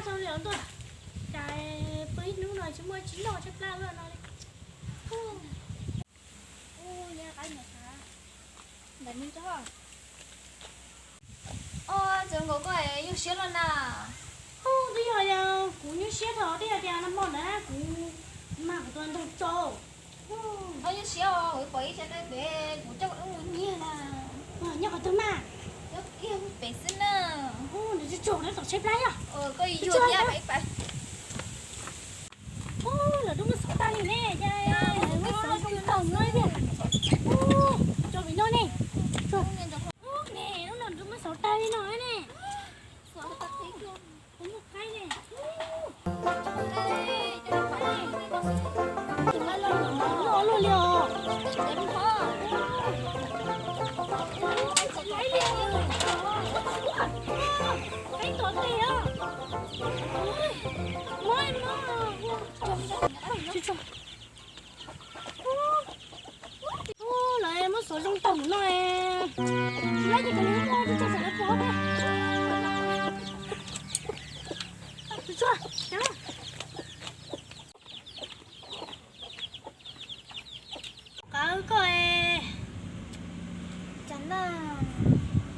Tau li os ntuj, cas pw ib hnub no tsis muaj tsis noj tshaib plab ua luaj no li. Ntawm no, o, txawm nkaus koj nyuaj siab los na. Twb yog kuv nyuaj siab thaum twb yog tias nag hmo ntawd kuv mag kuv tus nraug tsau. Koj nyuaj siab os, kuv pom ib tsa dab pem kuv coj wb mus nyiag na. Nyob qhov twg mas? Nyob kiag pem xwb na. Nws tsuag tsuag na, tom tshaib plab yog. Koj yuag thiab pais pais. Lawv twb muab xov tag li ne, lawv muab xov zoo nkaus no tiag. Tso vim no ne. Ne, lub no twb muab xov tag li no ne. Kuv muaj qaib ne. Loj luaj li os. Qaib tom tes os. Mob mob. Lawv muab xov zoo tag no, tsis laib ces kom nws muab tso saum lawv pov thiab. Qhov koj,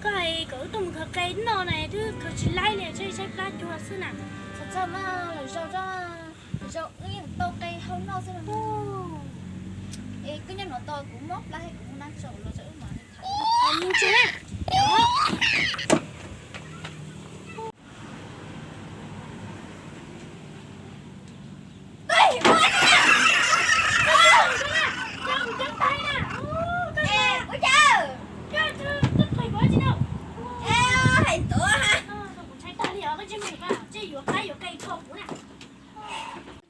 koj hais kom wb tuaj mus khaws qe noj na, twb khaws tsis laib li, tshaib tshaib plab cuag xwb na. Txhob txhawj mas, lwm zaus, lwm zaus wb yeej tau qe hau noj xwb. Es koj nyob no tos kuv mob plab, kuv mus nab tsaus los tso wb mam li tham. Mus tsev. Hais tuav ha.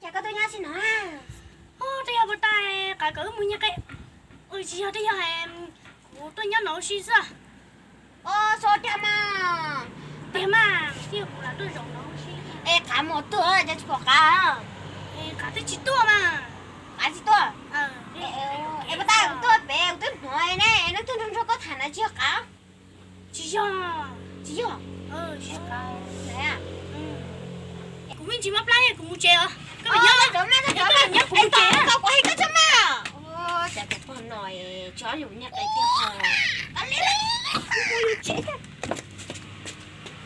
Cas koj tuaj nyob tsis no? Twb yog puas tas qav kom wb mus nyiag qe. Ua tsis yog, twb yog kuv tuaj nyob no ua si xwb. Os, txhob dag mas. Tiag mas, twb yog kuv lam tuaj zaum no ua si. Es qav mus twg cas tsis pom qav? Qav twb tsis tuaj mas. Qav tsis tuaj? Es puas tas kuv tuaj pem kuv twb hnov ne, leej twg nrog nrog koj tham na tsis yog qav? Tsis yog. Tsis yog? Kuv me ntsis mob plab, kuv mus tsev os. Koj nyob, koj nyob, kuv mus tsev. Kuv hais koj tso mas. Cas tus pog no tso yus nyiag qe tiag ho. Kuv mus tsev.